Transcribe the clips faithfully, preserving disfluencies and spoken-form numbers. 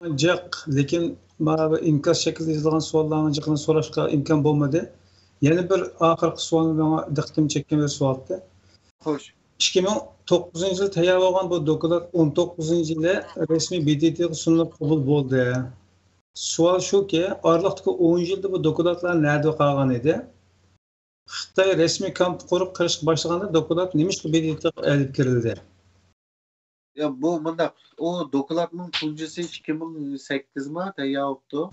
جىق، لېكىن مانا بۇ ئىنكاس شەكلىدە يېزىلغان سوئاللارنىڭ جىقىنى سوراشقا ئىمكان بولمىدى. يەنە بىر ئاخىرقى سوئال ماڭا دىققىتىمنى چەككەن بىر سوئالتى. خوش. ئىككى مىڭ توققۇزىنچى يىل تەييار بولغان بۇ دوكلات ئون توققۇزىنچى يىلى رەسمىي ب د ت غا سۇنۇلۇپ قوبۇل بولدى. سوئال شۇكى، ئارىلىقتىكى ئون يىلدا بۇ دوكلاتلار نەدە قالغان ئىدى؟ خىتاي رەسمىي كامپ قۇرۇپ قىلىشقا باشلىغاندا دوكلات نېمىشقا ب د ت غا ئېلىپ كىرىلدى؟ يا، بۇ مۇنداق، ئۇ دوكلاتنىڭ تۇنجىسى ئىككى مىڭ سەككىزما تەييار بوپتۇ.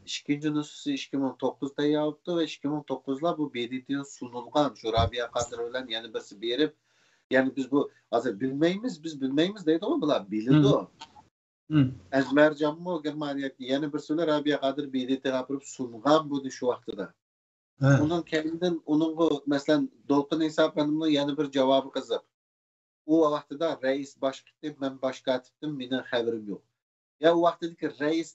ئىككىنچى نۇسخىسى ئىككى مىڭ توققۇز تەييار بوپتۇ ۋە ئىككى مىڭ توققۇزلا بۇ ب د ت غا سۇنۇلغان. شۇ رابىيە قادىر بىلەن يەنە بىرسى بېرىپ، يەنى بىز بۇ ھازىر بىلمەيمىز، بىز بىلمەيمىز دەيدىغۇ بۇلار، بىلىدۇ. ئەنۋەرجانمۇ گېرمانىيەدىكى يەنە بىرسى بىلەن رابىيە قادىر ب د ت غا ئاپىرىپ سۇنغان بۇنى شۇ ۋاقتىدا. ئۇنىڭ كەينىدىن ئۇنىڭغا، مەسىلەن، دولقۇن ئىسا ئەپەندىمنىڭ يەنە بىر جاۋابى قىزىق. ئۇ ۋاقتىدا رەئىس باش كاتىپ، مەن باش كاتىپتىم، مېنىڭ خەۋىرىم يوق. يا ئۇ ۋاقتىدىكى رەئىس،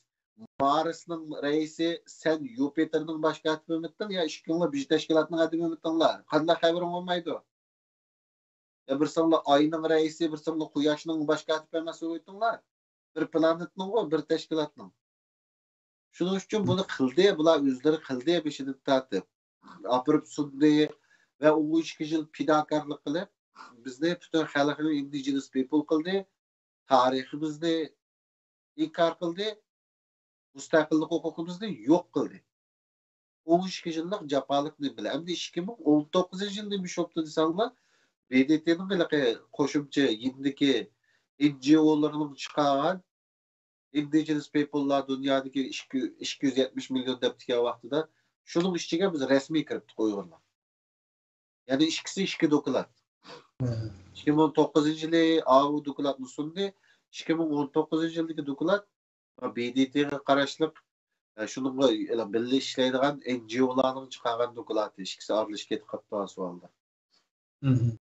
مارسنىڭ رەئىسى، سەن يۇپىتېرنىڭ باش كاتىپىمىتىڭ يا ئىككىڭلار بىر تەشكىلاتنىڭ ئادىمىمىتىڭلار؟ قانداق خەۋىرىڭ بولمايدۇ؟ يا بىرسىڭلار ئاينىڭ رەئىسى، بىرسىڭلار قۇياشنىڭ باش كاتىپى ئەمەس بولۇۋېتىڭلار. بىر پلانېتنىڭغۇ، بىر تەشكىلاتنىڭ. شۇنىڭ ئۈچۈن بۇنى قىلدى، بۇلار ئۆزلىرى قىلدى بېشىدىن تارتىپ. ئاپىرىپ سۇندى ۋە ئون ئىككى يىل پىداكارلىق قىلىپ، بىزنى پۈتۈن خەلقنى indigenous people قىلدى، تارىخىمىزنى ئىنكار قىلدى، مۇستەقىللىق ھوقۇقىمىزنى يوق قىلدى. ئون ئىككى يىللىق جاپالىق نېمىلەر. ئەمدى ئىككى مىڭ ئون توققۇزىنچى يىلدا نېمە ئىش بوپتۇ دېسەڭلار، ب د ت نىڭ ھېلىقى قوشۇمچە يېنىدىكى ئېن جى ئو لىرىنىڭ چىقارغان، indigenous people لار دۇنيادىكى ئىككى، ئىككى يۈز يەتمىش مىليون دەپتىكەن ۋاقتىدا، شۇنىڭ ئىچىگە بىز رەسمىي كىرىپتۇق ئۇيغۇرلار. يەنى ئىككىسى ئىككى دوكلات. ئىككى مىڭ توققۇزىنچى يىلى ئاۋۇ دوكلاتنى سۇندى. ئىككى مىڭ ئون توققۇزىنچى يىلدىكى دوكلات ب د ت غا قاراشلىق، ئە، شۇنىڭغا بىللە ئىشلەيدىغان ئېن جى ئو لارنىڭ چىقارغان دوكلاتى. ئىككىسى ئارىلىشىپ كېتىپ قاپتۇ ھازىر سوئالدا.